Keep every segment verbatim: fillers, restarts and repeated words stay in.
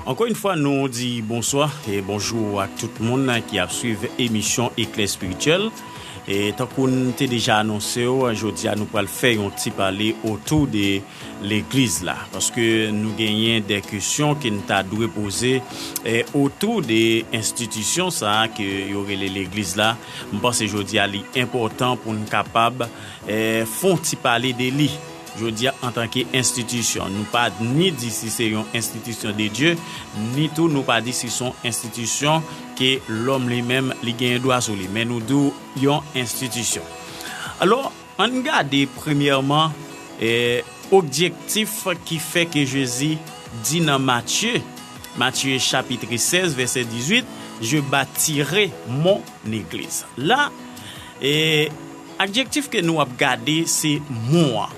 Ankò yon fwa, nou di bonswa e bonjou ak tout moun ki ap swiv emisyon Eclair Spirituel. E tankou n te deja anonse w, jodi a nou pral fè yon ti pale otou de legliz la, paske nou genyen de kesyon ke n ta dwe poze e otou de enstitisyon sa a ke yo rele legliz la. M panse jodi a li enpòtan pou n kapab e fè yon ti pale de li. Jodi a, antanke enstitisyon, nou pa ni di si se yon enstitisyon de Dye, ni tou nou pa di si se yon enstitisyon ke lòm li menm li genyen dwa sou li, men nou di w yon enstitisyon. Alò, ann gade premyèman e objektif ki fè ke Jezi di nan Matye, Matye chapit sèz, vèsè dizuit, Je bâtirai mon église. La, e adjektif ke nou ap gade se mon an.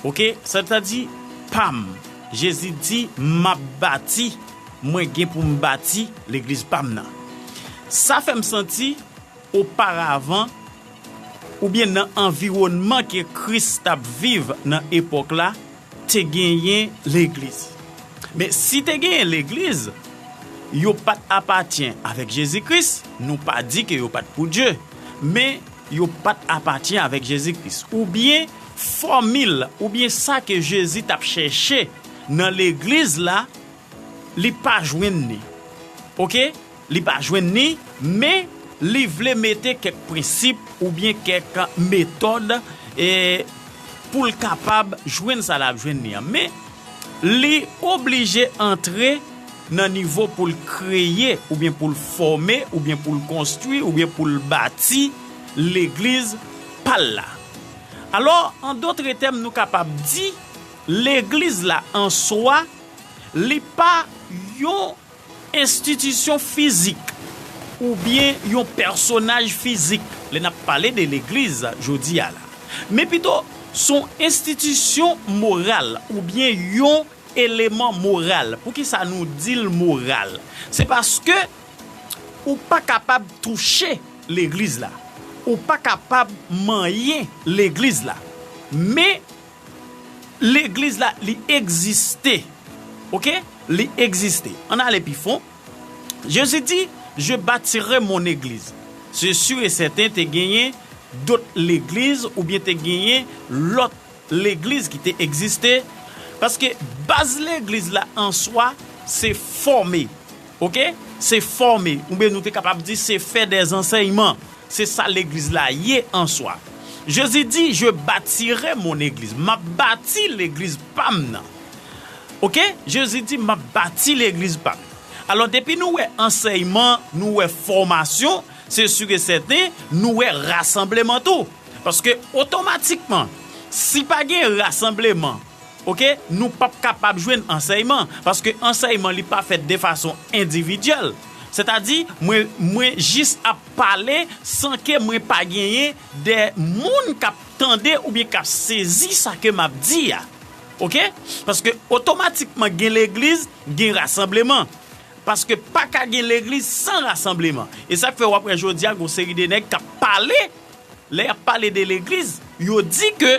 Oke? Sètadi pa m. Jezi di, m ap bati, mwen gen pou m bati legliz pa m nan. Sa fè m santi oparavan, oubyen nan anviwònman ke Kris t ap viv nan epòk la, te genyen legliz. Men si te genyen legliz, yo pa t apatyen avèk Jezi Kris, nou pa di ke yo pa t pou Dye, men yo pa t apatyen avèk Jezi Kris. Oubyen fòmil, oubyen sa ke Jezi t ap chèche nan legliz la, li pa jwenn li. Oke? Li pa jwenn li, men li vle mete kèk prensip oubyen kèk metòd e pou l kapab jwenn sa l ap jwenn li an. Men li oblije antre nan nivo pou l kreye, oubyen pou l fòme, oubyen pou l konstwi, oubyen pou l bati legliz pa l la. Alò, an dòt tèm, nou kapab di legliz la an swa, li pa yon enstitisyon fizik oubyen yon pèsonaj fizik lè n ap pale de legliz jodi a la. Men pito, s on enstitisyon moral oubyen yon eleman moral. Poukisa nou di l moral? Se paske ou pa kapab touche legliz la. Ou pa kapab manyen legliz la. Men legliz la, li egziste. Oke? Li egziste. Ann ale pi fon. Jezi di, Je bâtirai mon église. Se si e sèten te genyen dòt legliz oubyen te genyen lòt legliz ki te egziste. Paske baz legliz la an swa, se fòme. Oke? Se fòme. Oubyen nou te kapab di se fè dè ansèyman. Se sa legliz la ye an swa. Jezi di, Je bâtirai mon église. M ap bati legliz pa m nan. Oke? Jezi di, M ap bati legliz pa m. Alò, depi nou wè ansèyman, nou wè fòmasyon, se si e sèten, nou wè rasanbleman tou. Paske otomatikman, si pa gen rasanbleman, oke, nou p ap kapab jwenn ansèyman. Paske ansèyman, li pa fèt de fason endividyèl. Sètadi, mwen, mwen jis ap pale san ke mwen pa genyen de moun k ap tande oubyen k ap sezi sa ke m ap di a. Oke? Paske otomatikman gen legliz, gen rasanbleman. Paske pa ka gen legliz san rasanbleman. E sa k fè w ap wè jodi a, gen yon seri de nèg k ap pale, lè y ap pale de legliz, yo di ke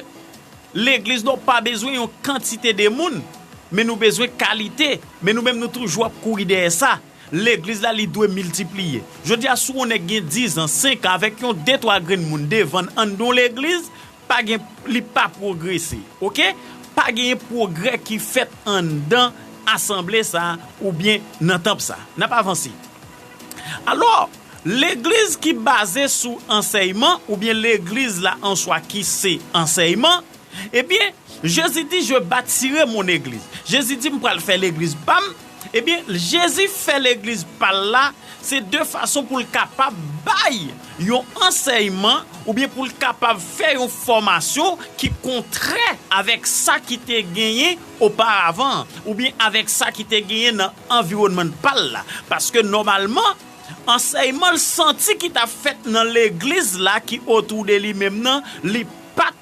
legliz la pa bezwen yon kantite de moun, men nou bezwen kalite. Men nou menm, nou toujou ap kouri dèyè sa. Legliz la, li dwe miltipliye. Jodi a, si yon nèg gen diz an, senk an, avèk yon de twa grenn moun devan l anndan yon legliz, pa gen, li pa pwogrese. Oke? Pa genyen pwogrè ki fèt anndan asanble sa a oubyen nan tanp sa a. N ap avanse. Alò, legliz ki baze sou ansèyman oubyen legliz la an swa ki se ansèyman, ebyen, Jezi di, Je bâtirai mon église. Jezi di, M pral fè legliz pa m. Ebyen, Jezi fè legliz pa l la, se de fason pou l kapab bay yon ansèyman oubyen pou l kapab fè yon fòmasyon ki kontrè avèk sa ki te genyen oparavan, oubyen avèk sa ki te genyen nan anviwònman pa l la. Paske nòmalman, ansèyman l santi ki t ap fèt nan legliz la ki otou de li menm nan, li pa t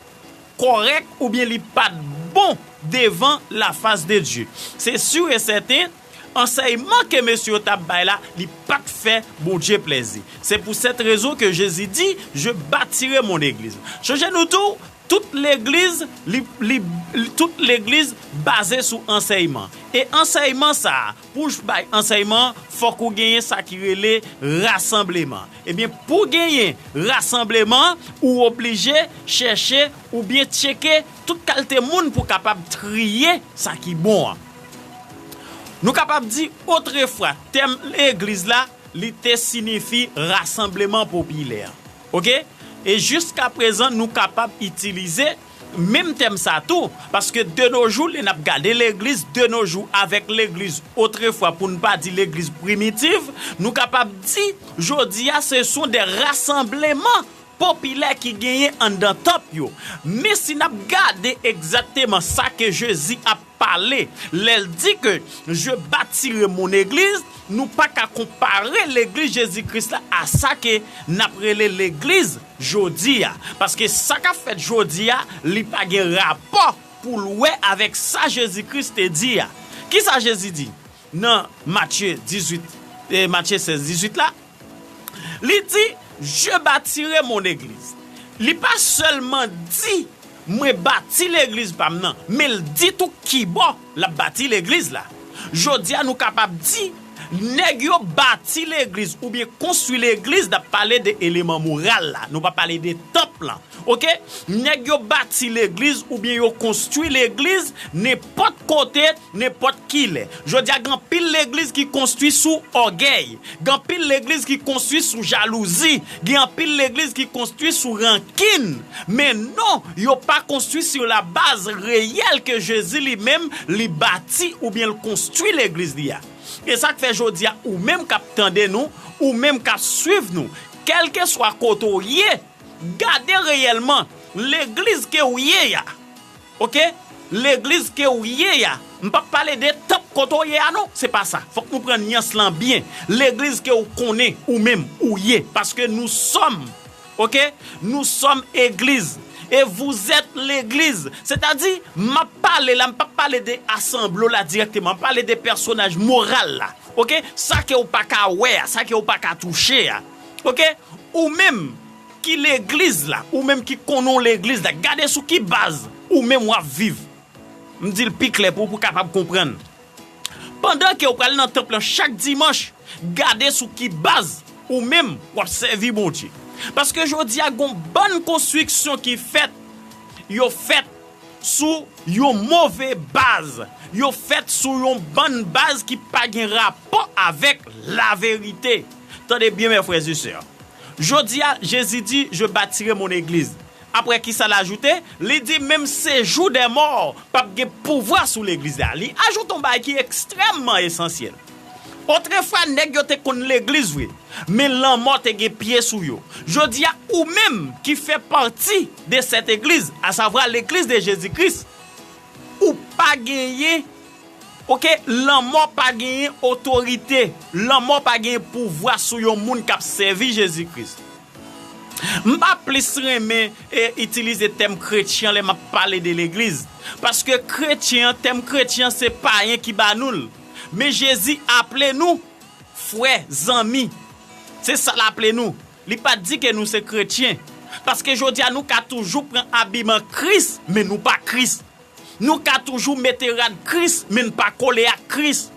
kòrèk oubyen li pa t bon devan lafas de Dye. Se si e sèten, ansèyman ke mesye yo t ap bay la, li pa t fè Bondye plèzi. Se pou sèt rezon ke Jezi di, Je bâtirai mon église. Sonje nou tou, Tout legliz, li, li, li- tout legliz baze sou ansèyman. E ansèyman sa a, pou w bay ansèyman, fòk ou genyen sa ki rele rasanbleman. Ebyen, pou genyen rasanbleman, ou oblije chèche oubyen tcheke tout kalite moun pou kapab triye sa ki bon an. Nou kapab di, otrefwa, tèm legliz la, li te sinifi rasanbleman popilè. Oke? E jiskaprezan, nou kapab itilize menm tèm sa tou, paske de nos jours, lè n ap gade legliz de nos jours avèk legliz otrefwa, pou n pa di legliz primitiv, nou kapab di, jodi a, ce sont des rassemblements popilè ki genyen anndan tanp yo. Men si n ap gade egzakteman sa ke Jezi ap pale, lè l di ke je bâtirai mon église, nou pa ka konpare legliz Jezi Kris la a sa ke n ap rele legliz jodi a. Paske sa k ap fèt jodi a, li pa gen rapò pou l wè avèk sa Jezi Kris te di a. Kisa Jezi di nan Matye dizuit, eh, Matye sèz dizuit la? Li di, je bâtirai mon église. Li pa sèlman di, mwen bati legliz pa m nan, men l di tou kibò l ap bati legliz la. Jodi a, nou kapab di, nèg yo bati legliz oubyen konstwi legliz, n ap pale de eleman moral la, nou pa pale de tanp lan. Oke? Nèg yo bati legliz oubyen yo konstwi legliz nenpòt kote, nenpòt kilè. Jodi a, gen anpil legliz ki konstwi sou ògèy. Gen anpil legliz ki konstwi sou jalouzi. Gen anpil legliz ki konstwi sou rankin. Men non, yo pa konstwi sou la baz reyèl ke Jezi li menm li bati oubyen l konstwi legliz li a. E sa k fè jodi a, ou menm k ap tande nou, ou menm k ap swiv nou, kèlkeswa kote w ye, gade reyèlman legliz ke w ye a. Oke? Legliz ke w ye a. M p ap pale de tanp kote w ye a non, se pa sa. Fòk nou pran nyans lan byen. Legliz ke w konnen, ou menm, ou ye. Paske nou sòm, oke? Nou sòm egliz. E vous êtes legliz. Sètadi, m ap pale la, m p ap pale de asanble w la dirèkteman. M ap pale de pèsonaj moral la. Oke? Sa ke w pa ka wè a, sa ke w pa ka touche a. Oke? Ou menm ki legliz la, ou menm ki konnen w legliz la, gade sou ki baz ou menm w ap viv. M di l pi klè pou w, pou w kapab konprann. Pandan ke w pral nan tanp lan chak dimanch, gade sou ki baz ou menm w ap sèvi Bondye. Paske jodi a, gon bann konstriksyon ki fèt, yo fèt sou yon move baz. Yo fèt sou yon bann baz ki pa gen rapò avèk laverite. Tande byen, mes frères et sœurs. Jodi a, Jezi di, je bâtirai mon église. Apre ki sa l ajoute? Li di, menm séjour des morts p ap gen pouvwa sou legliz la. Li ajoute yon bagay ki ekstrèmman esansyèl. Otrefwa, nèg yo te konn legliz vre, men lanmò te gen pye sou yo. Jodi a, ou menm ki fè pati de cette église, à savoir l'église de Jésus-Christ, ou pa genyen, oke, lanmò pa genyen otorite, lanmò pa genyen pouvwa sou yon moun k ap sèvi Jezi Kris. M pa plis renmen e itilize tèm kretyen lè m ap pale de legliz. Paske kretyen an, tèm kretyen an se payen ki ba nou l. Men Jezi aple nou frè, zanmi. Se sa l aple nou. Li pa t di ke nou se kretyen. Paske jodi a nou ka toujou pran abiman Kris, men nou pa Kris. Nou ka toujou mete rad Kris, men n pa kole ak Kris.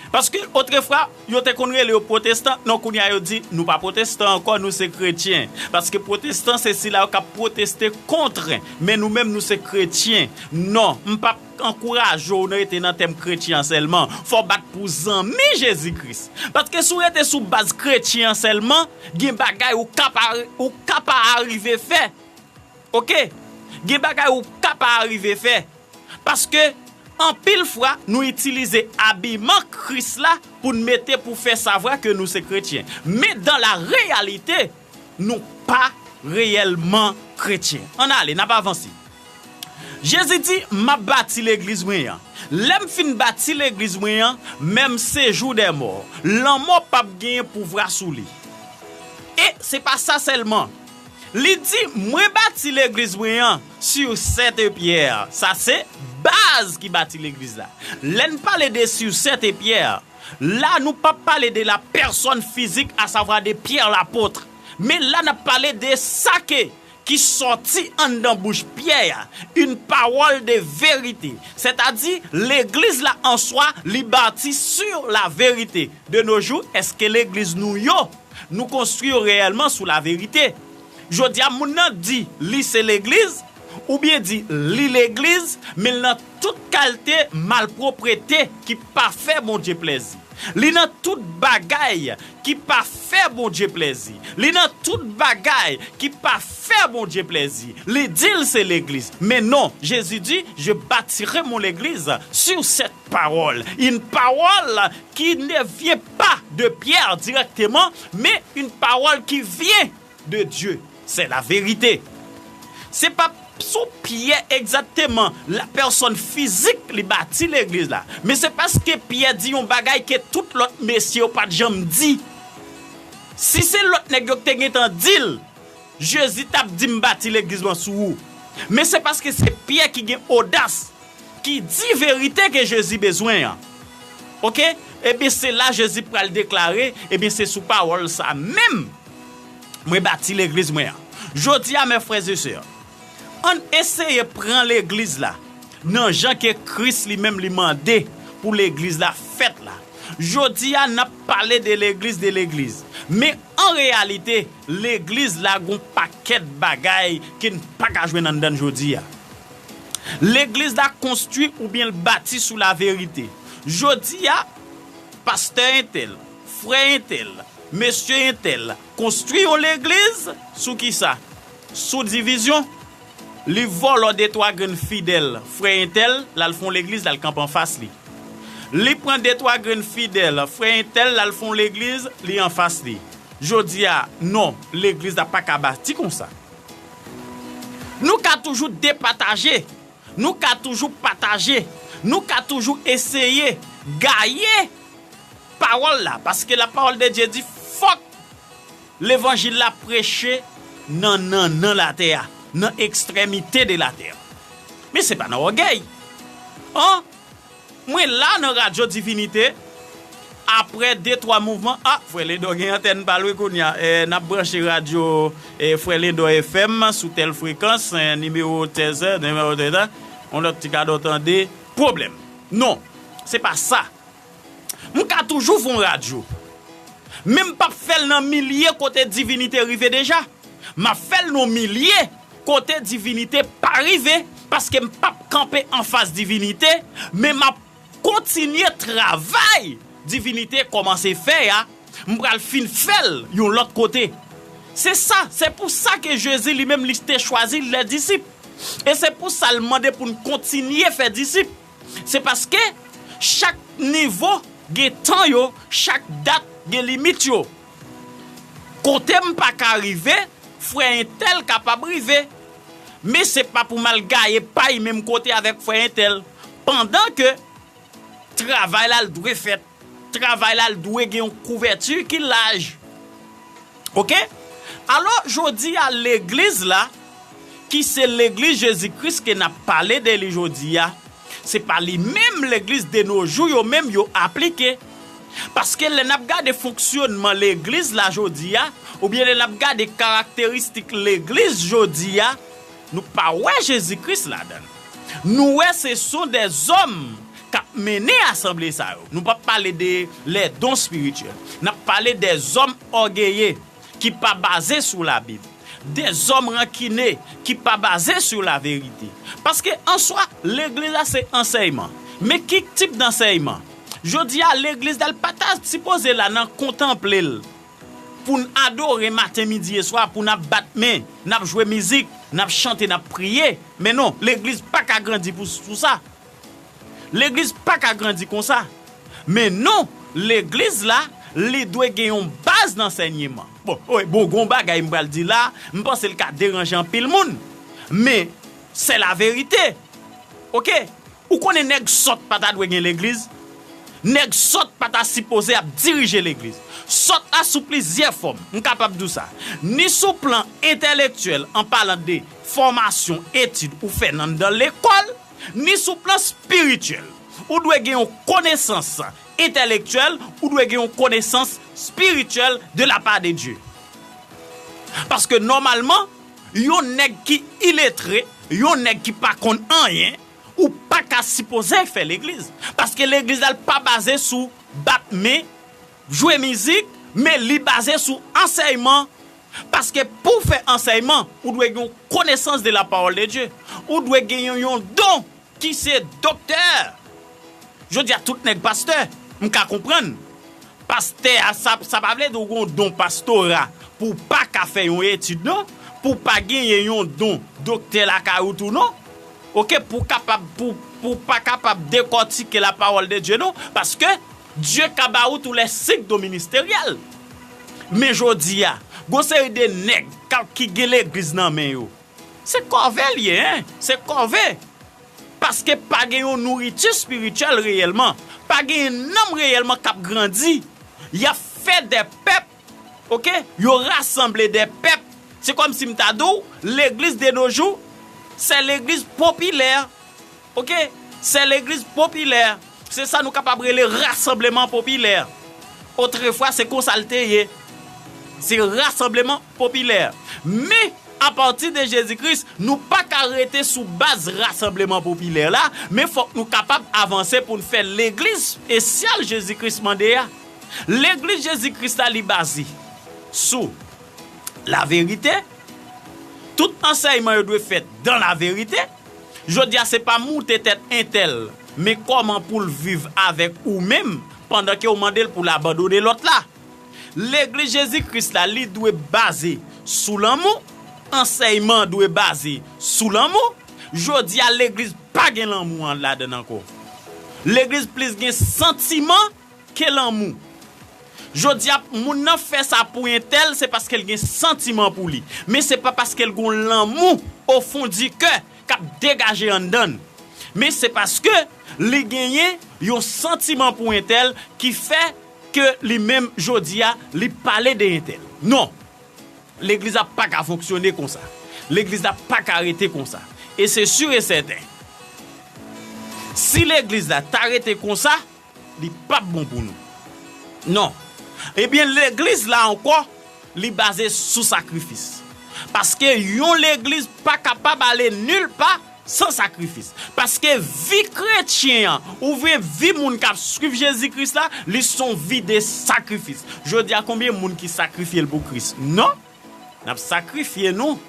Paske otrefwa, yo te konn rele yo pwotestan, non, kounye a yo di, nou pa pwotestan ankò, nou se kretyen. Paske pwotestan se sila yo k ap pwoteste kont, men nou menm nou se kretyen. Non, m p ap ankouraje w nan rete nan tèm kretyen an sèlman. Fò w bat pou zanmi Jezi Kris. Paske si w rete sou baz kretyen an sèlman, gen bagay ou ka pa, ou ka pa arive fè. Oke? Gen bagay ou ka pa arive fè. Paske anpil fwa, nou itilize abiman Kris la pou n mete pou fè savwa ke nou se kretyen. Men dans la réalité, nou pa reyèlman kretyen. Ann ale, n ap avanse. Jezi di, m ap bati legliz mwen an. Lè m fin bati legliz mwen an, menm séjour des morts, lanmò p ap genyen pouvwa sou li. E se pa sa sèlman. Li di, mwen bati legliz mwen an sur cette pierre. Sa se baz ki bati legliz la. Lè n pale de sur cette pierre, la nou p ap pale de la personne physique, à savoir de Pierre l'apôtre. Men la n ap pale de sa ke ki sòti anndan bouch Pyè a, une parole de vérité. Sètadi, legliz la an swa, li bati sur la vérité. De nos jours, èske legliz nou yo, nou konstwi yo reyèlman sou laverite? Jodi a, moun nan di li se legliz, oubyen di li legliz, men l nan tout kalte malpwoprete ki pa fè Bondye plèzi. Li nan tout bagay ki pa fè Bondye plèzi. Li nan tout bagay ki pa fè Bondye plèzi. Li di l se legliz. Men non, Jezi di, je bâtirai mon église sur cette parole. Une parole qui ne vient pas de Pierre directement, mais une parole qui vient de Dieu. C'est la vérité. Se pa sou Pyè egzakteman, la pèsòn fizik, li bati legliz la. Men se paske Pyè di yon bagay ke tout lòt mesye yo pa t janm di. Si se lòt nèg yo ki te gentan di l, Jezi t ap di, "M bati legliz mwen sou ou." Men se paske se Pyè ki gen odas, ki di verite ke Jezi bezwen an. Oke? Ebyen, se la Jezi pral deklare, ebyen, se sou pawòl sa menm mwen bati legliz mwen an. Jodi a, mes frères et sœurs, ann eseye pran legliz la nan jan ke Kris li menm li mande pou legliz la fèt la. Jodi a, n ap pale de legliz, de legliz. Men an reyalite, legliz la gon pakèt bagay ke n pa ka jwenn anndan l jodi a. Legliz la konstwi oubyen l bati sou laverite. Jodi a, pastè entèl, frè entèl, mesye entèl konstwi yon legliz sou kisa? Sou divizyon. Li vòlò de twa grenn fidèl frè entèl, l al fè yon legliz, l al kanpe anfas li. Li pran de twa grenn fidèl frè entèl, l al fè yon legliz, li anfas li. Jodi a, non, legliz la pa ka bati konsa. Nou ka toujou depataje, nou ka toujou pataje, nou ka toujou eseye gaye pawòl la, paske la parole de Dieu di fòk levanjil la preche nan nannan latè a, nan ekstrèmite de latè. Men se pa nan ògèy. An, mwen la nan Radyo Divinite, apre de twa mouvman, a, frè Lendò gen antèn pa l wi kounye a, e, n ap branche radyo, e, frè Lendò F M sou tèl frekans, e, nimewo tèz, nimewo tèz, yon lòt ti kadò tande, pwoblèm. Non, se pa sa. M ka toujou fè yon radyo. Men m p ap fè l nan milye kote divinite rive deja. M ap fè l nan milye kote divinite pa rive, paske m p ap kanpe anfas divinite, men m ap kontinye travay divinite kòmanse fè a, m pral fin fè l yon lòt kote. Se sa, se pou sa ke Jezi li menm li te chwazi lè disip. E se pou sa l mande pou n kontinye fè disip. Se paske chak nivo gen tan yo, chak dat gen limit yo. Kote m pa ka rive, frè entèl kapab rive. Men se pa pou m al gaye pay menm kote avèk frè entèl. Pandan ke travay la l dwe fèt. Travay la l dwe gen yon kouvèti ki laj. Oke? Alò, jodi a, legliz la, ki se legliz Jezi Kris ke n ap pale de li jodi a, se pa li menm legliz de nos jours yo menm yo aplike. Paske lè n ap gade fonksyonman legliz la jodi a, oubyen lè n ap gade karakteristik legliz jodi a, nou pa wè Jezi Kris ladan l. Nou wè se sont des hommes k ap mennen asanble sa yo. Nou p ap pale de les dons spirituels. N ap pale des hommes orgueilleux ki pa baze sou Labib. Des hommes rancuniers ki pa baze sou laverite. Paske an swa, legliz la se ansèyman. Men ki tip dansèyman? Jodi a, legliz la, l pa ta sipoze la nan kontanple l. Pou n adore maten, midi e swa, pou n ap bat men, n ap jwe mizik, n ap chante, n ap priye. Men non, legliz pa ka grandi pou, pou sa. Legliz pa ka grandi konsa. Men non, legliz la, li dwe gen yon baz nan ansèyman. Bon, wi, bon, gon bagay m pral di la, m panse l ka deranje anpil moun. Men, se laverite. Oke? Ou konnen nèg sòt pa ta dwe gen legliz? Nèg sòt pa ta sipoze ap dirije legliz. Sòt la sou plizyè fòm, m kapab di w sa. Ni sou plan entèlektyèl, an palan de fòmasyon, etid ou fè nan, nan lekòl, ni sou plan espirityèl. Ou dwe gen yon konesans entèlektyèl, ou dwe gen yon konesans espirityèl de la part de Dieu. Paske nòmalman, Yon nèg ki iletre, yon nèg ki pa konn anyen, ou pa ka sipoze fè legliz. Paske legliz la pa baze sou bat men, jwe mizik, men li baze sou ansèyman. Paske pou w fè ansèyman, ou dwe gen yon konesans de la parole de Dieu. Ou dwe gen yon, yon don ki se doktè. Jodi a, tout nèg pastè, m ka konprann. Pastè a, sa, sa pa vle di w gen yon don pastora pou w pa ka fè yon etid, non. Pou w pa genyen yon don doktè lakay ou tou, non. Oke, pou w kapab, pou, pou w pa kapab dekòtike la parole de Dieu, non. Paske Dye ka ba ou tou lè sik do ministeryèl. Men jodi a, gon seri de nèg ka, ki gen legliz nan men yo. Se kòve l ye, en. Se kòve. Paske pa gen yon nouriti espirityèl reyèlman. Pa gen nanm reyèlman k ap grandi. Y ap fè de pèp, oke? Yo rasanble de pèp. Se kòmsi m ta di w, legliz de nos jours, se legliz popilè. Oke? Se legliz popilè. Se sa nou kapab rele rasanbleman popilè. Otrefwa, se konsa l te ye. Se rasanbleman popilè. Men, apati de Jezi Kris, nou pa ka rete sou baz rasanbleman popilè la, men fòk nou kapab avanse pou n fè legliz espesyal Jezi Kris mande a. Legliz Jezi Kris la, li baze sou laverite. Tout ansèyman yo dwe fèt dan laverite. Jodi a, se pa moute tèt entèl, men kòman pou l viv avèk ou menm pandan ke w mande l pou l abandone lòt la. Legliz Jezi Kris la, li dwe baze sou lanmou. Ansèyman dwe baze sou lanmou. Jodi a, legliz pa gen lanmou an ladan l ankò. Legliz plis gen santiman ke lanmou. Jodi a, moun nan fè sa pou entèl, se paske l gen santiman pou li. Men se pa paske l gen lanmou o fon di kè k ap degaje anndan l. Men se paske li genyen yon santiman pou entèl ki fè ke li menm, jodi a, li pale de entèl. Non. Legliz la pa ka fonksyone konsa. Legliz la pa ka rete konsa. E se si e sèten, si legliz la ta rete konsa, li p ap bon pou nou. Non. Ebyen, legliz la ankò, li baze sou sakrifis. Paske yon legliz pa kapab ale nil pa san sakrifis. Paske vi kretyen an, oubyen vi moun k ap swiv Jezi Kris la, li se yon vi de sakrifis. Jodi a, konbyen moun ki sakrifye l pou Kris? Non. N ap sakrifye nou,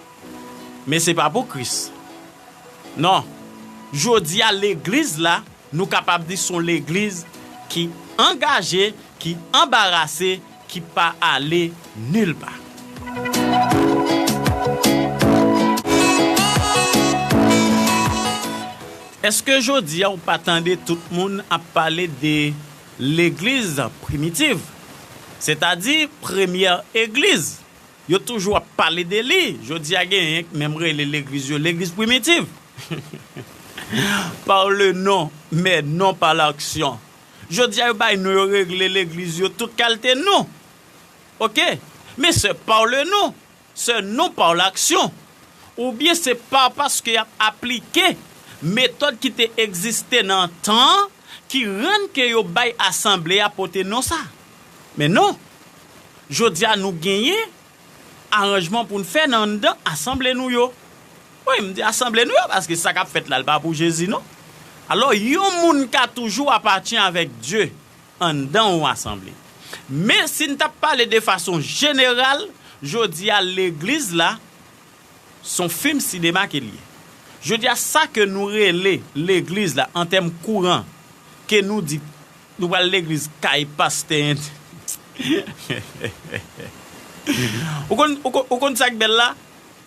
men se pa pou Kris. Non. Jodi a, legliz la, nou kapab di se yon legliz ki angaje, ki anbarase, ki pa ale nil pa. Èske jodi a ou pa tande tout moun ap pale de legliz primitiv? Sètadi premyè egliz. Yo toujou ap pale de li. Jodi a genyen k menm rele legliz yo legliz primitiv. Par le nom, mais non par l'action. Jodi a yo bay non, yo rele legliz yo tout kalte non. Oke? Men se par le nom, se non par l'action. Oubyen se pa paske y ap aplike metòd ki te egziste nan tan an ki rann ke yo bay asanble a pote non sa. Men non, jodi a nou genyen aranjman pou n fè nan anndan asanble nou yo. Wi, m di asanble nou yo, paske sa k ap fèt la, l pa pou Jezi, non. Alò, yon moun ka toujou apatyen avèk Dye anndan yon asanble. Men, si n t ap pale de fason jeneral, jodi a, legliz la, s on fim sinema ke l ye. Jodi a, sa ke nou rele legliz la, an tèm kouran, ke nou di, nou pral legliz kay pastè ent-, ou konn, ou konn, ou konn sa k bèl la?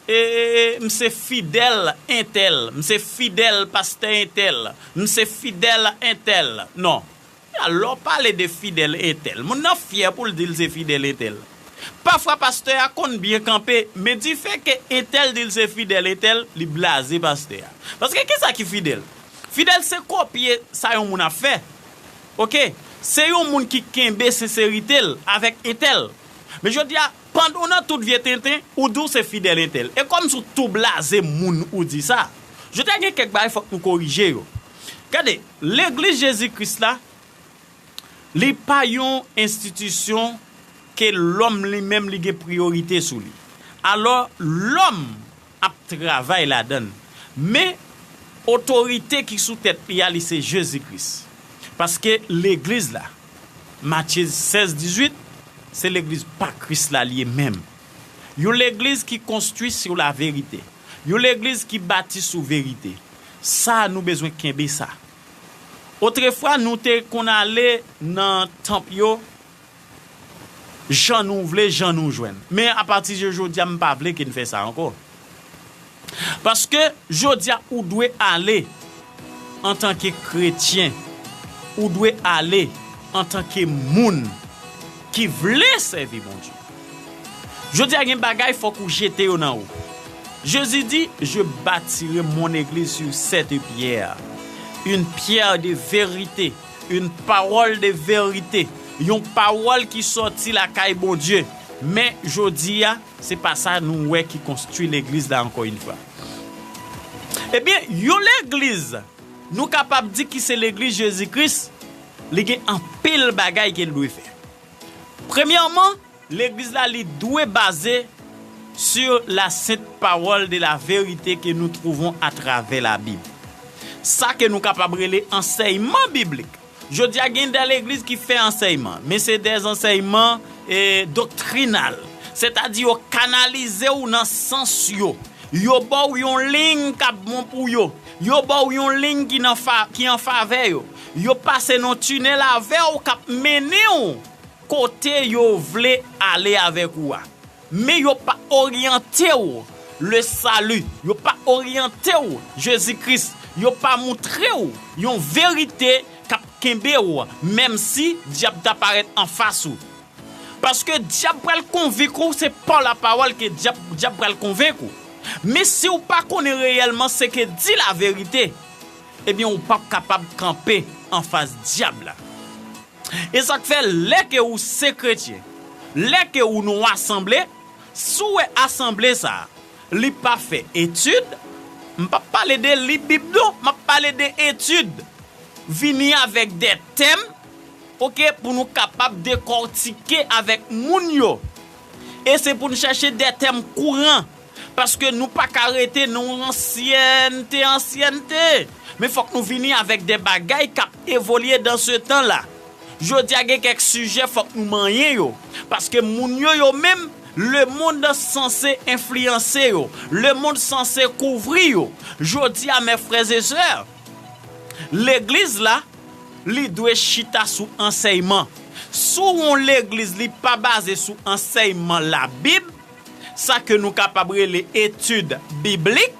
E, e, e, m se fidèl entèl, m se fidèl pastè entèl, m se fidèl entèl. Non. Alò, pale de fidèl entèl. Moun nan fyè pou l di l se fidèl entèl. Pafwa, pastè a konn byen kanpe, men difè ke entèl di l se fidèl entèl, li blaze pastè a. Paske kisa ki fidèl? Fidèl se kopye sa yon moun ap fè. Oke? Se yon moun ki kenbe senserite l avèk entèl. Men jodi a, pandan w nan tout vye tenten, ou di w se fidèl entèl. E kòmsi w tou blaze moun ou di sa. Jodi a gen kèk bagay fòk nou korije yo. Gade, legliz Jezi Kris la, li pa yon enstitisyon ke lòm li menm li gen priyorite sou li. Alò, lòm ap travay ladan l. Men, otorite ki sou tèt li a, li se Jezi Kris. Paske legliz la, Matye sèz dizuit, se legliz pa Kris la li ye menm. Yon legliz ki konstwi sou laverite. Yon legliz ki bati sou verite. Sa, nou bezwen kenbe sa. Otrefwa, nou te konn ale nan tanp yo, jan nou vle, jan nou jwenn. Men apati de jodi a, m pa vle ke n fè sa ankò. Paske jodi a, ou dwe ale antanke kretyen, ou dwe ale antanke moun ki vle sèvi Bondye. Jodi a, gen bagay fòk ou jete yo nan ou. Jezi di, Je bâtirai mon église sur cette pierre, une pierre de vérité, une parole de vérité, yon pawòl ki sòti lakay Bondye. Men jodi a, se pa sa nou wè ki konstwi legliz la, ankò yon fwa. Ebyen, yon legliz, nou kapab di ki se legliz Jezi Kris, li gen anpil bagay ke l dwe fè. Premyèman, legliz la, li dwe baze sur la sainte parole de la vérité que nous trouvons à travers la Bible. Sa ke nou kapab rele ansèyman biblik. Jodi a, gen de legliz ki fè ansèyman, men se de ansèyman, eh, doktrinal. Sètadi, yo kanalize w nan sans yo. Yo ba w yon liy k ap bon pou yo. Yo ba w yon liy ki nan fa-, ki an favè yo. Yo pase nan tinèl avè w k ap mennen w kote yo vle ale avèk ou a. Men yo pa oryante w le salut. Yo pa oryante w Jezi Kris. Yo pa moutre w yon verite k ap kenbe w, menm si dyab ta parèt anfas ou. Paske dyab pral konvenk ou, se pa lapawòl ke dyab, dyab pral konvenk ou. Men si w pa konnen reyèlman se ke di laverite, ebyen, ou p ap kapab kanpe anfas dyab la. E sa k fè, lè ke ou se kretyen, lè ke ou nan asanble, si w wè asanble sa a, li pa fè etid, m p ap pale de li Bib non, m ap pale de etid. Vini avèk de tèm, oke, pou nou kapab dekòtike avèk moun yo. E se pou n chèche de tèm kouran, paske nou pa ka rete nan yon ansyènte, ansyènte. Men fòk nou vini avèk de bagay k ap evolye dan se tan la. Jodi a, gen kèk sijè fòk nou manyen yo, paske moun yo, yo menm, lemonn sanse enfliyanse yo, lemonn sanse kouvri yo. Jodi a, mes frères et sœurs, legliz la, li dwe chita sou ansèyman. Si yon legliz li pa baze sou ansèyman Labib, sa ke nou kapab rele etid biblik,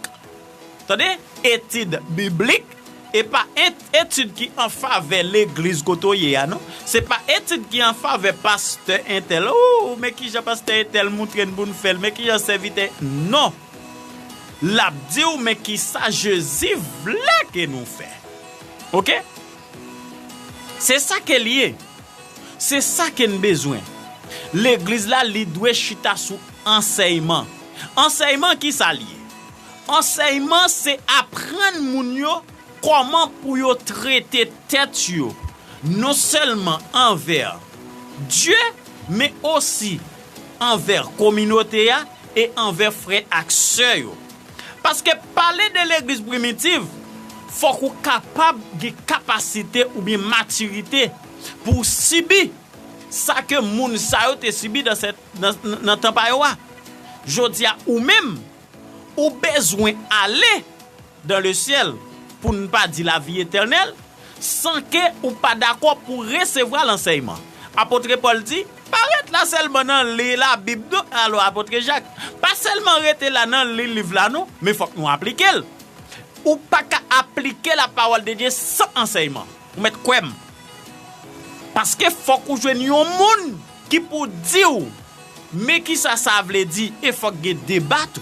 tande, etid biblik, e pa et-, etid ki an favè legliz kote w ye a, non. Se pa etid ki an favè pastè entèl. Ou, men kijan pastè entèl moutre n pou n fè l, men kijan sèvitè, non. L ap di w, men kisa Jezi vle ke nou fè. Oke? Se sa ke l ye. Se sa ke n bezwen. Legliz la, li dwe chita sou ansèyman. Ansèyman, kisa l ye? Ansèyman, se aprann moun yo kòman pou yo trete tèt yo, non sèlman anvè Dye, men osi anvè kominote a e anvè frè ak sè yo. Paske pale de legliz primitiv, fòk ou kapab gen kapasite oubyen matirite pou w sibi sa ke moun sa yo te sibi nan sèt, nan, nan tan pa yo a. Jodi a, ou menm, ou bezwen ale dans le ciel, pou n pa di lavi etènèl, san ke ou pa dakò pou resevwa lansèyman. Apot Pòl di, pa ret la sèlman nan li Labib non, alò Apot Jak, pa sèlman rete la nan li liv la non, men fòk nou aplike l. Ou pa ka aplike la parole de Dieu san ansèyman. Ou mèt kwè m. Paske fòk ou jwenn yon moun ki pou di w, men kisa sa vle di, e fòk gen deba tou.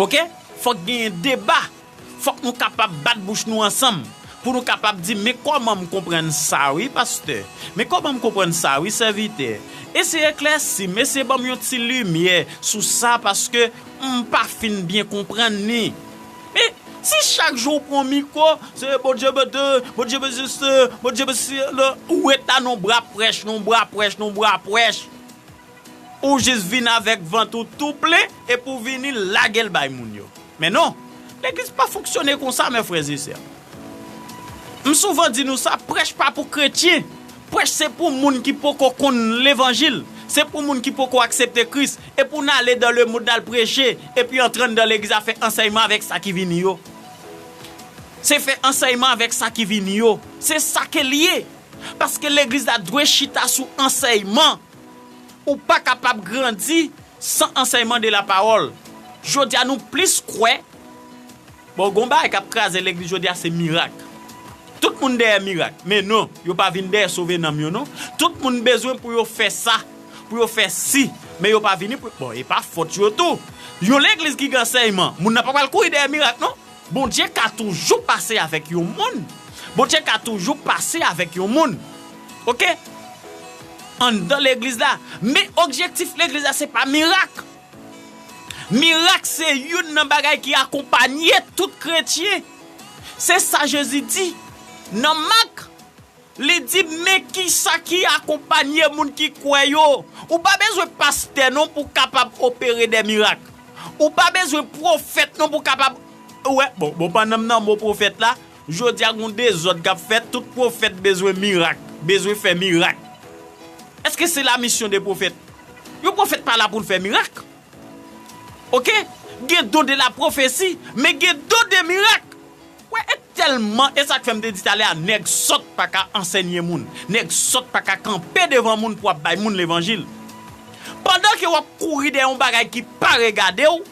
Oke? Fòk genyen deba. Fòk nou kapab bat bouch nou ansanm pou nou kapab di, men kòman m konprann sa wi, pastè? Men kòman m konprann sa wi, sèvitè? Eseye eklèsi m, eseye ban m yon ti limyè sou sa, paske m pa fin byen konprann li. Men, si chak jou w pran mikwo, se Bondye bete, Bondye bete se, Bondye bete se, ou ret la nan bra prèch, nan bra prèch, nan bra prèch. Ou jis vin avèk vant ou tou plen epi w vini lage l bay moun yo. Men non, legliz pa fonksyone konsa, mè frè e sè. M souvan di nou sa, prèch pa pou kretyen. Prèch se pou moun ki poko konn levanjil. Se pou moun ki poko aksepte Kris. E pou n ale dans le monde al preche, epi antre anndan legliz a fè ansèyman avèk sa ki vini yo. Se fè ansèyman avèk sa ki vini yo. Se sa ke l ye. Paske legliz la dwe chita sou ansèyman. Ou pa kapab grandi san ansèyman de la pawòl. Jodi a nou plis kwè. Bon, gon bagay k ap kraze legliz jodi a se mirak. Tout moun dèyè mirak. Men non, yo pa vin dèyè sove nanm yo non. Tout moun bezwen pou yo fè sa, pou yo fè si. Men yo pa vini pou, bon, e pa fòt yo tou. Yon legliz ki gen ansèyman, moun nan pa pral kouri dèyè mirak non. Bondye ka toujou pase avèk yon moun. Bondye ka toujou pase avèk yon moun. Oke? Anndan legliz la. Men objektif legliz la se pa mirak. Mirak se youn nan bagay ki akonpanye tout kretyen. Se sa Jezi di nan Mak. Li di, men kisa ki akonpanye moun ki kwè yo. Ou pa bezwen pastè non pou kapab opere de mirak. Ou pa bezwen pwofèt non pou kapab, wè, bon, bon, pandan m nan mo pwofèt la, jodi a gon dezòd k ap fèt, tout pwofèt bezwen mirak, bezwen fè mirak. Èske se la misyon de pwofèt? Yon pwofèt pa la pou l fè mirak. Oke? Gen don de la pwofesi, men gen don de mirak. Wè, e tèlman, e sa k fè m te di talè a, nèg sòt pa ka ansèye moun. Nèg sòt pa ka kanpe devan moun pou ap bay moun levanjil. Pandan ke w ap kouri dèyè yon bagay ki pa regade w,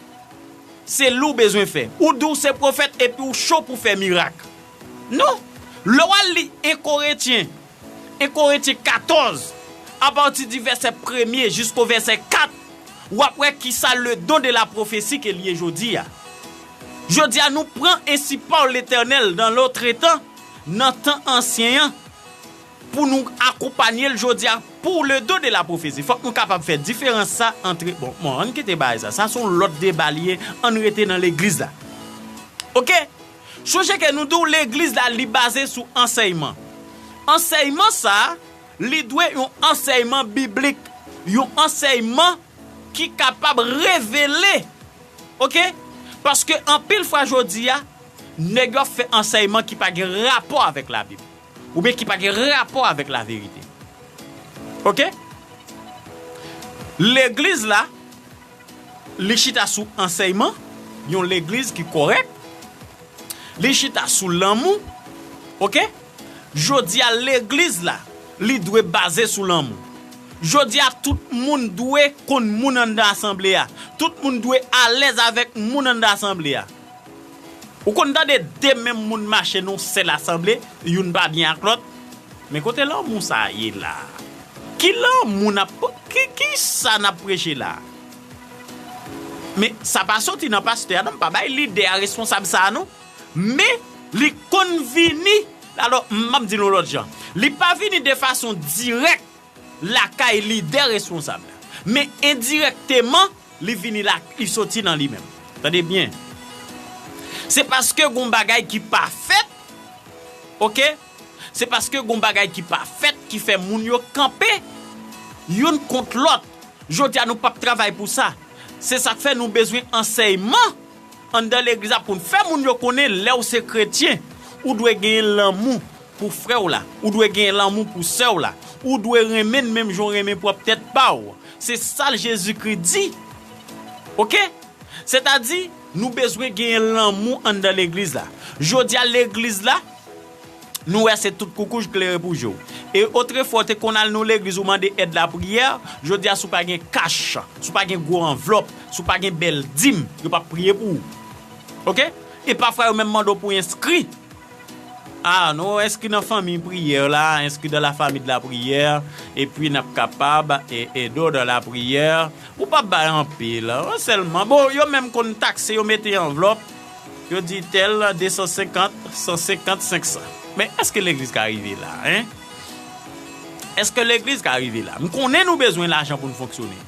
se li w bezwen fè. Ou di w se pwofèt epi w cho pou fè mirak. Non. Lè w al li en Korentyen, en Korentyen katòz, apati di vèsè premye jisko vèsè kat, w ap wè kisa le don de la pwofesi ke l ye jodi a. Jodi a, nou pran ensi pa Letènèl dans l'autre temps, nan tan ansyen an, pou nou akonpanye l jodi a pou le don de la pwofesi. Fòk nou kapab fè diferans sa antre, bon, bon, ann kite bagay sa. Sa se yon lòt deba li ye, ann rete nan legliz la. Oke? Sonje ke nou di w legliz la, li baze sou ansèyman. Ansèyman sa, li dwe yon ansèyman biblik, yon ansèyman ki kapab revele. Oke? Paske anpil fwa jodi a, nèg yo ap fè ansèyman ki pa gen rapò avèk Labib. Oubyen ki pa gen rapò avèk laverite. Oke? Legliz la, li chita sou ansèyman, yon legliz ki kòrèk, li chita sou lanmou, oke? Jodi a, legliz la, li dwe baze sou lanmou. Jodi a, tout moun dwe konn moun anndan asanble a. Tout moun dwe alèz avèk moun anndan asanble a. Ou konn tande de menm moun mache nan yon sèl asanble, youn pa byen ak lòt. Men kote lanmou sa a ye la? Ki lanmou n ap, ki, ki sa n ap preche la? Men sa pa soti nan pastè a non, m pa bay lidè a responsab sa a non. Men li konn vini, alò, m ap di nou lòt jan. Li pa vini de fason dirèk lakay lidè responsab la. Men endirèkteman, li vini la, li soti nan li menm. Tande byen. Se paske gon bagay ki pa fèt, oke? Se paske gon bagay ki pa fèt ki fè moun yo kanpe youn kont lòt. Jodi a, nou p ap travay pou sa. Se sa k fè nou bezwen ansèyman anndan legliz la pou n fè moun yo konnen lè w se kretyen, ou dwe genyen lanmou pou frè w la, ou dwe genyen lanmou pou sè w la, ou dwe renmen l menm jan w renmen pwòp tèt pa w. Se sa l Jezikri di. Oke? Sètadi, nou bezwen genyen lanmou anndan legliz la. Jodi a, legliz la, nou wè se tout koukouj klere pou je w. E otrefwa, w te konn al nan legliz, ou mande èd lapriyè, jodi a, si w pa gen kach, si w pa gen gwo anvlòp, si w pa gen bèl dim, yo p ap priye pou ou. Oke? E pafwa, yo menm mande w pou enskri. Ah, nou enskri nan fanmi priyè la, inscrit dans la famille de la prière, epi n ap kapab e, ede w dans la prière. Ou p ap bay anpil, sèlman. Bon, yo menm konn takse, yo mete anvlòp, yo di tèl, de san senkant, san senkant, senk san. Men èske legliz ka rive la, en? Èske legliz ka rive la? M konnen nou bezwen lajan pou n fonksyone.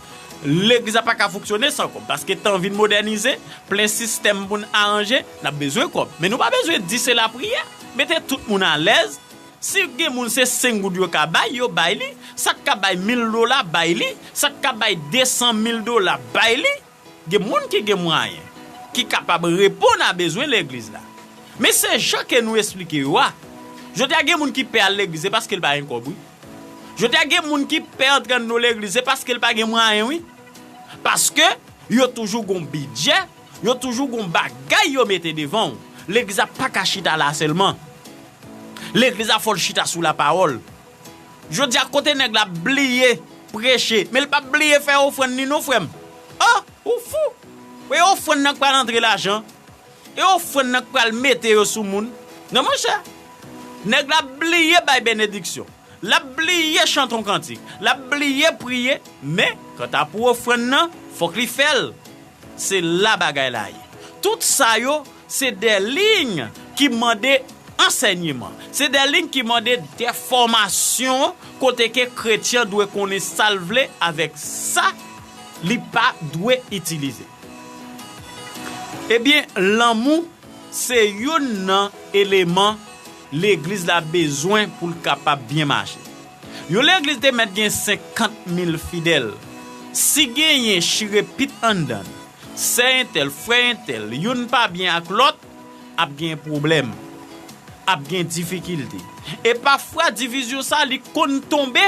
Legliz la pa ka fonksyone san kòb, paske tan vin modènize, plen sistèm pou n aranje, n ap bezwen kòb. Men nou pa bezwen di se lapriyè. Mete tout moun alèz, Si gen moun se senk goud yo ka bay, yo bay li. Sa k ka bay mil dola, bay li. Sa k ka bay de san mil dola, bay li. Gen moun ki gen mwayen, ki kapab reponn a bezwen legliz la. Men se jan ke nou esplike yo a. Jodi a gen moun ki pè al legliz, se paske l pa gen kòb, wi. Jodi a gen moun ki pè antre nan legliz, se paske l pa gen mwayen, wi. Paske yo toujou gon bidjè, yo toujou gon bagay yo mete devan w. Legliz la pa ka chita la sèlman. Legliz la fò l chita sou lapawòl. Jodi a kote nèg la bliye preche, men l pa bliye fè ofrann li non, frè m. Oh, ou fou! E ofrann nan k pral antre lajan. E ofrann nan k pral mete yo sou moun. Non, monchè. Nèg la bliye bay benediksyon. L ap bliye chante yon kantik. L ap bliye priye. Men, kanta pou ofrann nan, fòk li fè l. Se la bagay la ye. Tout sa yo, se de liy ki mande ansèyman. Se de liy ki mande de fòmasyon kote ke kretyen dwe konnen sa l vle avèk sa li pa dwe itilize. Ebyen, lanmou se youn nan eleman legliz la bezwen pou l kapab byen mache. Yon legliz te mèt gen senkant mil fidèl. Si genyen chire pit anndan l, sè entèl, frè entèl, youn pa byen ak lòt, ap gen pwoblèm, ap gen difikilte. E pafwa, divizyon sa, li konn tonbe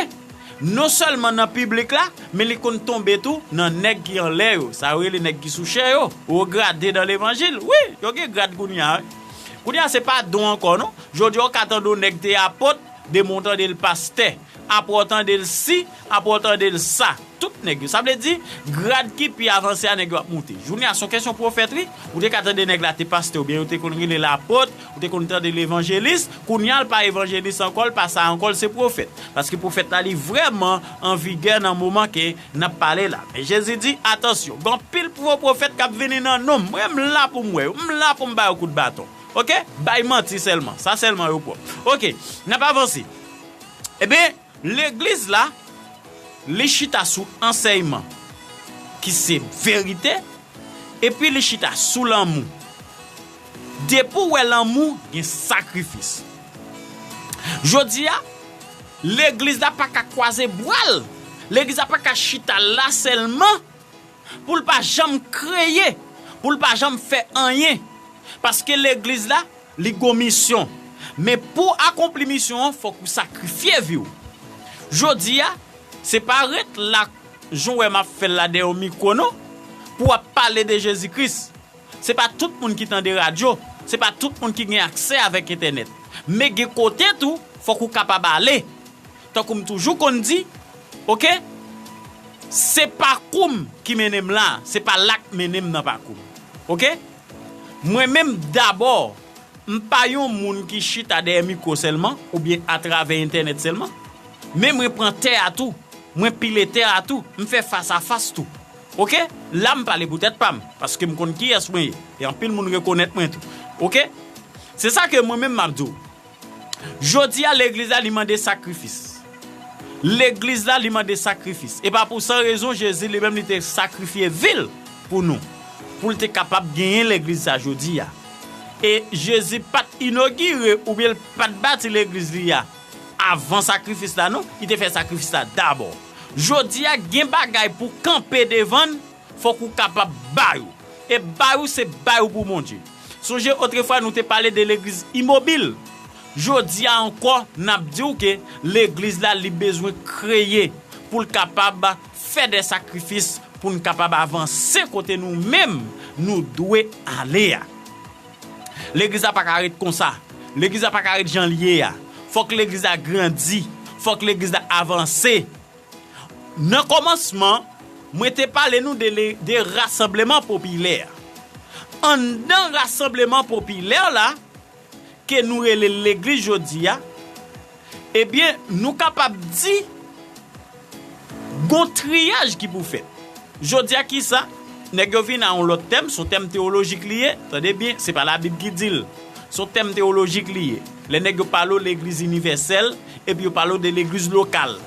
non sèlman nan piblik la, men li konn tonbe tou nan nèg ki anlè yo, sa yo rele nèg ki sou chè yo, o grade dan levanjil. Wi, yo gen grad kounye a, wi. Kounye a, se pa don ankò, non. Jodi a, w ka tande yon nèg te apot, demen w tande l pastè. Apre w tande l si, apre w tande l sa. Tout nèg yo. Sa vle di, grad ki pi avanse a nèg yo ap moute. Jounen a, se yon kesyon pwofèt, wi. Ou te ka tande nèg la te pastè, oubyen yo te konn rele l apot, ou te konn tande l evanjelis. Kounye a, l pa evanjelis ankò, l pa sa ankò, l se pwofèt. Paske pwofèt la, li vrèman an vigè nan moman ke n ap pale la. Men Jezi di, atansyon, gen anpil fo pwofèt k ap vini nan non m. Mwen, m la pou m wè yo. M la pou m ba yo kout baton. Oke? Bay manti sèlman. Sa sèlman yo pwòp. Oke, n ap avanse. Ebyen, legliz la, li chita sou ansèyman ki se verite, epi li chita sou lanmou. Depi w wè lanmou, gen sakrifis. Jodi a, legliz la pa ka kwaze bra l. Legliz la pa ka chita la sèlman pou l pa janm kreye, pou l pa janm fè anyen. Paske legliz la, li gon misyon. Men pou akonpli misyon an, fòk ou sakrifye vi w. Jodi a, se pa ret la, jan w wè m ap fè l la dèyè yon mikwo, non, pou w ap pale de Jezi Kris. Se pa tout moun ki tande radyo, se pa tout moun ki gen aksè avèk entènèt. Men gen kote tou, fòk ou kapab ale. Tankou m toujou konn di, oke, se pakou m ki mennen m la, se pa la k mennen m nan pakou m. Oke? Mwen menm dabò, m pa yon moun ki chita dèyè mikwo sèlman, oubyen atravè entènèt sèlman. Men mwen pran tè a tou, mwen pile tè a tou, m fè fas a fas tou. Oke? La m pale pou tèt pa m, paske m konn kiyès mwen ye, e anpil moun rekonèt mwen tou. Oke? Se sa ke mwen menm m ap di w. Jodi a, legliz la, li mande sakrifis. Legliz la, li mande sakrifis. E pa pou san rezon, Jezi li menm, li te sakrifye vi l pou nou, pou l te kapab genyen legliz sa jodi a. E Jezi pa t inogire oubyen l pa t bati legliz li a avan sakrifis la, non. Li te fè sakrifis la dabò. Jodi a, gen bagay pou kanpe devan n, fòk ou kapab bay ou. E bay ou, se bay ou pou Bondye. Sonje, otrefwa, nou te pale de legliz imobil. Jodi a ankò, n ap di w ke legliz la, li bezwen kreye pou l kapab fè de sakrifis pou n kapab avanse kote nou menm nou dwe ale a. Legliz la pa ka ret konsa. Legliz la pa ka ret jan l ye a. Fòk legliz la grandi. Fòk legliz la avanse. Nan kòmansman, mwen te pale nou de, le- de rasanbleman popilè. Anndan rasanbleman popilè la, ke nou rele legliz jodi a, ebyen, nou kapab di, gon triyaj ki pou fèt. Jodi a, kisa? Nèg yo vin a yon lòt tèm, se yon tèm teyolojik li ye. Tande byen, se pa Labib ki di l. Se yon tèm teyolojik li ye. Lè nèg yo pale w legliz inivèsèl, epi yo pale w de legliz lokal.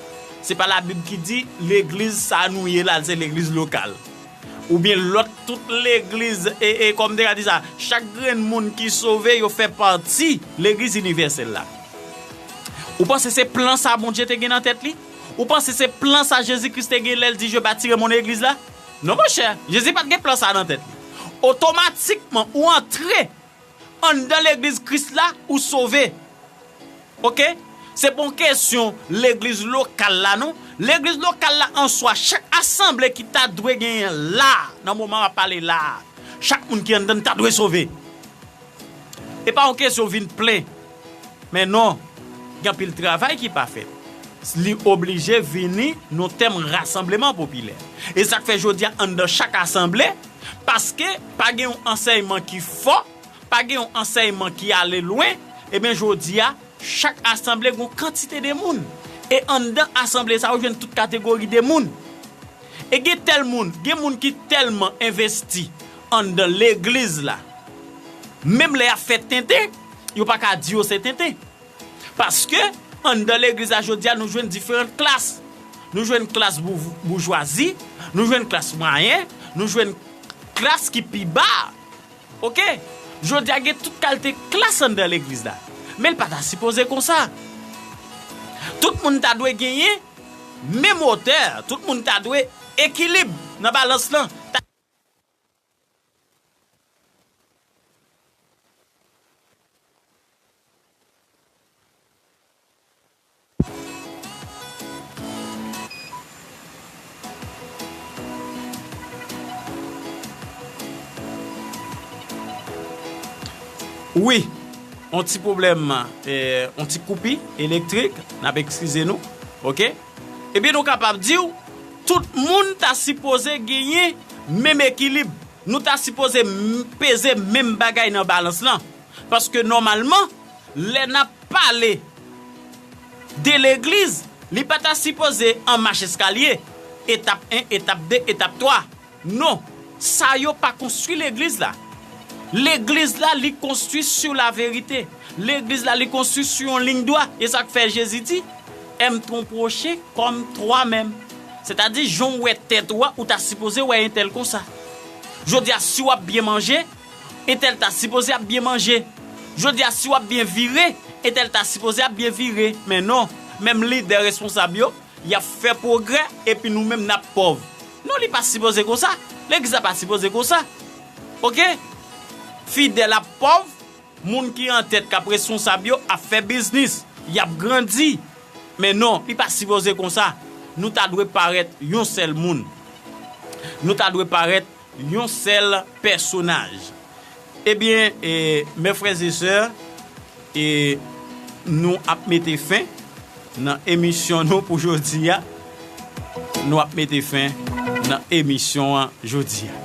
Se pa Labib ki di legliz sa nou ye la, se legliz lokal. Oubyen lòt tout legliz, e, e kòm te ka di sa, chak grenn moun ki sove, yo fè pati legliz inivèsèl la. Ou panse se plan sa Bondye te gen nan tèt li? Ou panse se plan sa Jezi Kris te gen lè l di, "Je bâtirai mon église" la? Non, monchè, Jezi pa t gen plan sa nan tèt li. Otomatikman, ou antre anndan legliz Kris la, ou sove. Oke? Se pa yon kesyon legliz lokal la, non. Legliz lokal la, an swa, chak asanble ki ta dwe genyen la, nan moman m ap pale la, chak moun ki anndan l ta dwe sove. E pa yon kesyon vin plen. Men non, gen anpil travay ki pa fèt. Li oblije vini nan tèm rasanbleman popilè. E sa k fè jodi a anndan chak asanble, paske pa gen yon ansèyman ki fò, pa gen yon ansèyman ki ale lwen, ebyen jodi a, chak asanble gen yon kantite de moun. E anndan asanble sa yo jwenn tout kategori de moun. E gen tèl moun, gen moun ki tèlman envesti anndan legliz la. Menm lè y ap fè tenten, yo pa ka di yo se tenten. Paske anndan legliz la jodi a, nou jwenn diferan klas. Nou jwenn klas bou-, boujwazi, nou jwenn klas mwayen, nou jwenn klas ki pi ba. Oke? Jodi a gen tout kalite klas anndan legliz la. Men l pa ta sipoze konsa. Tout moun ta dwe genyen menm wotè. Tout moun ta dwe ekilib nan balans lan. Ta- Wi, yon ti pwoblèm, eh, yon ti koupi elektrik, n ap eskize nou, oke? Ebyen, nou kapab di w, tout moun ta sipoze genyen menm ekilib. Nou ta sipoze m-, peze menm bagay nan balans lan. Paske nòmalman, lè n ap pale de legliz, li pa ta sipoze an mach eskalye, etap en, etap de, etap twa. Non, sa yo pa konstwi legliz la. Legliz la, li konstwi sou laverite. Legliz la, li konstwi sou yon liy dwat. E sa k fè Jezi di, "Aime ton prochain comme toi-même." Sètadi, jan w wè tèt ou a, ou ta sipoze wè entèl konsa. Jodi a, si w ap byen manje, entèl ta sipoze ap byen manje. Jodi a, si w ap byen vire, entèl ta sipoze ap byen vire. Men non, menm lidè responsab yo, y ap fè pwogrè, epi nou menm n ap pòv. Non, li pa sipoze konsa. Legliz la pa sipoze konsa. Oke? Fidèl ap pòv, moun ki an tèt k ap responsab yo ap fè biznis, y ap grandi. Men non, li pa sipoze konsa. Nou ta dwe parèt yon sèl moun. Nou ta dwe parèt yon sèl pèsonaj. Ebyen, e, mes frères et sœurs, e, nou ap mete fen nan emisyon nou pou jodi a. Nou ap mete fen nan emisyon an jodi a.